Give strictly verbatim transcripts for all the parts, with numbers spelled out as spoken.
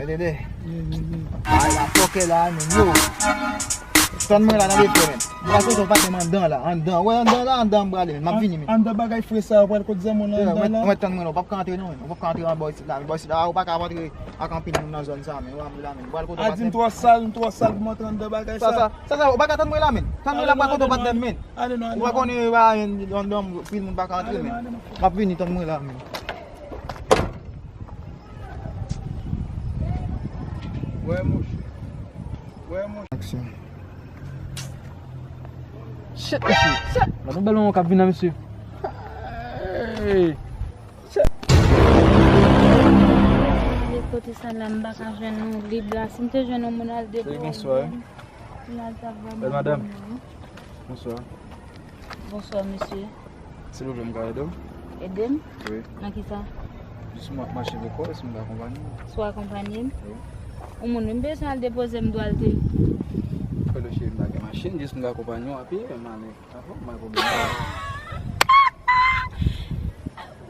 Tande. Ay, la fòkè la, men, yo. Tann mwen la nan defo, men. M pral kote w patnè m anndan la, anndan. Wè, anndan la, anndan m prale, men. M ap vini, men. Anndan bagay fre sa yo, pral kot zanmi w nan anndan la. Mwen, tann mwen la, w p ap ka antre non, men. W p ap ka antre anba isit la, men. Bò isit la, ou pa ka ap antre ak anpil moun nan zòn sa, men. Ou antre la, men. M pral kote w patnè m. A di m twò sal, m twò sal pou m antre anndan bagay sa. Sa, sa, sa, ou pa ka tann mwen la, men. Tann mwen la, m pral kote w patnè m, men. Ale non, ale non. Ou pa konnen, e pa anndan, anpil moun pa ka antre, men. M ap vini, tann mwen la, men. Wè, monchè. Wè, monchè. Aksyon. Shit, mesye. Shit. Gade yon bèl manman k ap vin la, mesye. Hey. Shit. Kote sa la, m pa ka jwenn yon lib la. Si m te jwenn yon moun al depo. Bonswa. Bèl madanm. Bonswa. Bonswa, mesye. Silvouplè, m ka ede w? Ede m? Wi. Nan kisa? Jis m ap mache avèk ou, èske m ka akonpanye w? Si w akonpanye m? Wi. Yon moun, m bezwen al depoze m Dwalte. Frè cheri, m pa gen machin, jis m ka akonpanye w a pye, m ale. Dakò, m pa gen pwoblèm.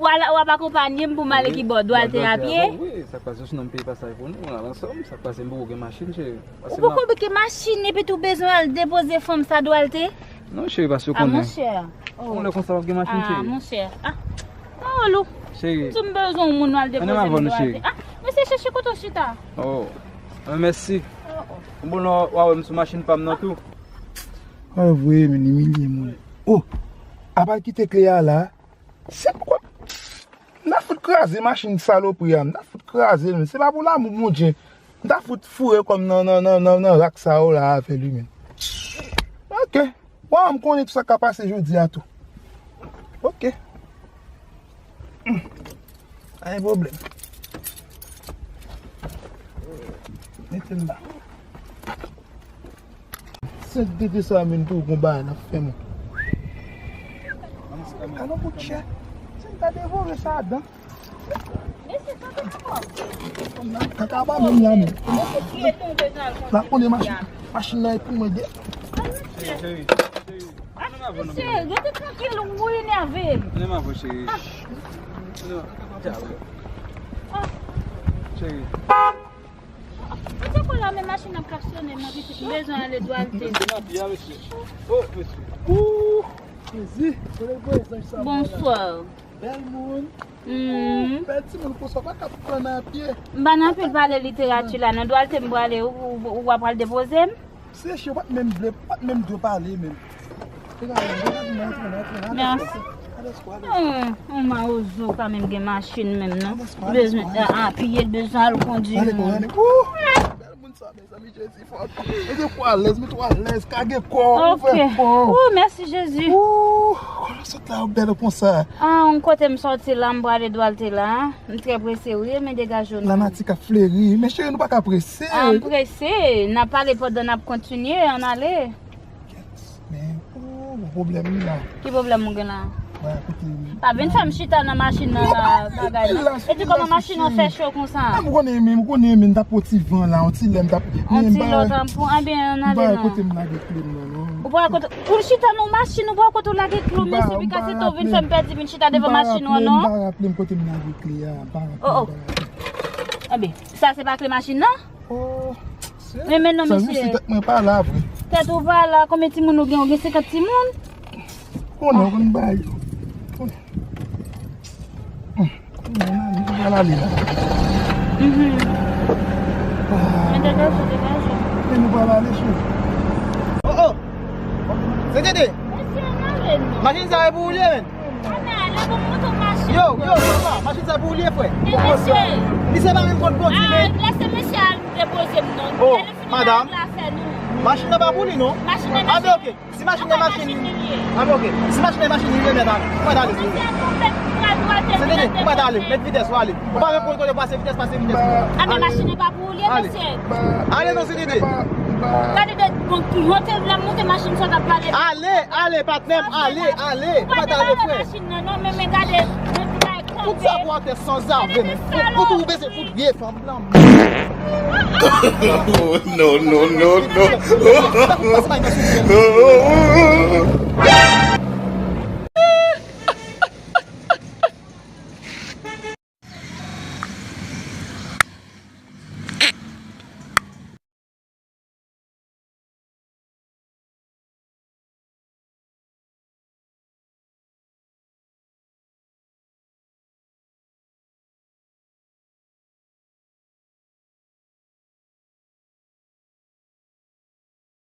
W al, w ap akonpanye m pou m ale ki bò? Dwalte a pye? Wi, sa k pase, sinon m peye pasaj pou nou, nou al ansanm. Sa k pase, m poko gen machin, cheri. Ou poko gen machin epi tou bezwen al depoze fanm sa Dwalte? Non, cheri, paske ou konnen. A, monchè. Ou lè konsa w ap gen machin, cheri. A, monchè. A, pawòl ou. Cheri. M di m bezwen yon moun al depoze m Dwalte. A, mesye, chèche kote w chita. Oh, mèsi. Bon, non, w a wè m sou machin pa m nan tou. An vre, men imilye moun. Oh, apa l kite kle a la? Se kwa? M ta fout kraze machin salopri a, m ta fout kraze l, men se pa pou lanmou Bondye. M ta fout foure kò m nan, nan, nan, nan, nan rak sa yo la avè li, men. Ok. Bon, m konnen tout sa k ka pase jodi a tou. Ok. Hmm. Pa gen pwoblèm. Mete l la. Sèt dede sa menm tou gon bagay n ap fè mwen. Alon kout chè. Se m ta devore sa adan. Kaka pa menm la menm. La konnen machin, machin nan e pou mwen de. Mesye, rete trankil, ou enève m. Ann avwe, cheri. Ann avwe. Cheri. Mwen te kwè la men machin nan k ap sonnen, mwen pitit m bezwen ale Dwalte. Mesye, n ap ya, mesye. Oh, mesye. Ooh, Jezi, kote l voye zanj sa? Bonswa. Bèl moun. Mm. Bèl timoun konsa, pa ka pran nan pye. M pa nan anpil pale literati la, nan Dwalte m prale, ou, ou, ou pa pral depoze m? Mesye, ou pa t menm vle, ou pa t menm dwe pale menm. Mèsi. Yon mawozo pa menm gen machin menm non. Bezwen apiye l, bezwen al kondwi moun. Bèl moun sa, mezanmi, Jezi fò. Mete kò alèz, mete w alèz, kage kò, ouvè kò. Ou, mèsi Jezi. Ou, kòman sot la, ou bèl konsa? Ah, kote m sòti la, m prale Dwalte la. M trè prese wi, men degaje w non. Lanati k ap fleri. Men cheri, nou pa ka prese. Ah, m prese. N ap pale pandan n ap kontinye, ann ale. Men, oh, gon pwoblèm wi la. Ki pwoblèm ou gen la? Pa vin fè m chita nan machin nan la, bagay la. Epi kòman machin nan fè cho konsa? Ah, ou konnen men, ou konnen men, m t ap pran ti van la, yon ti lè m t ap. On ti lòt anpou, ebyen, ann ale non. Kote m lage kle m nan, non. Ou pa kote, ou chita nan machin, ou pa kote ou lage kle w, mesye, pi kase to vin fè m pèdi vin chita devan machin ou an, non. M pa raple m kote m lage kle a, m pa raple m, m pa raple. Ebyen, sa se pa kle machin nan? Oh, men, men non, mesye. Tèt mwen pa la vre. Tèt ou pa la, konbyen timoun ou gen? Ou gen senkant timoun? Konnen, ou konn bagay yo. Konnen. Konnen, nou pral ale la. Mhm. Men degaje, degaje. Men nou pral ale, cheri. Oh, oh! Se Dede! Mesye, ann ale non. Machin sa e pou ou li ye, men? Ann ale, bon, moto machin. Yo, yo, papa, machin sa e pou ou li ye, frè. Mesye. Li se pa menm kont kondi, men. Lese mesye al depoze m non. Oh, madam. Machin nan pa pou li, non? Machin nan, ok. Si machin nan machin li ye. Ah, ok. Si machin nan machin li, li remèt a. Ou pa t ale, se vre. Se Dede, ou pa t ale. Met vitès, ou ale. Ou pa menm konn kote pase vitès, pase vitès. Ah, men machin nan pa pou ou li ye, mesye. Ale non, se Dede. Gade de, bon, ki honte, l ap monte machin sa, t ap pale. Ale, ale, patnè m, ale, ale. Ou pa t ale, frè. Machin nan, non, men, men gade, men gade, tout sa pou atè sanzave, men. Ou tou bezwen fout vye fanm. Oh, no, no, no, no.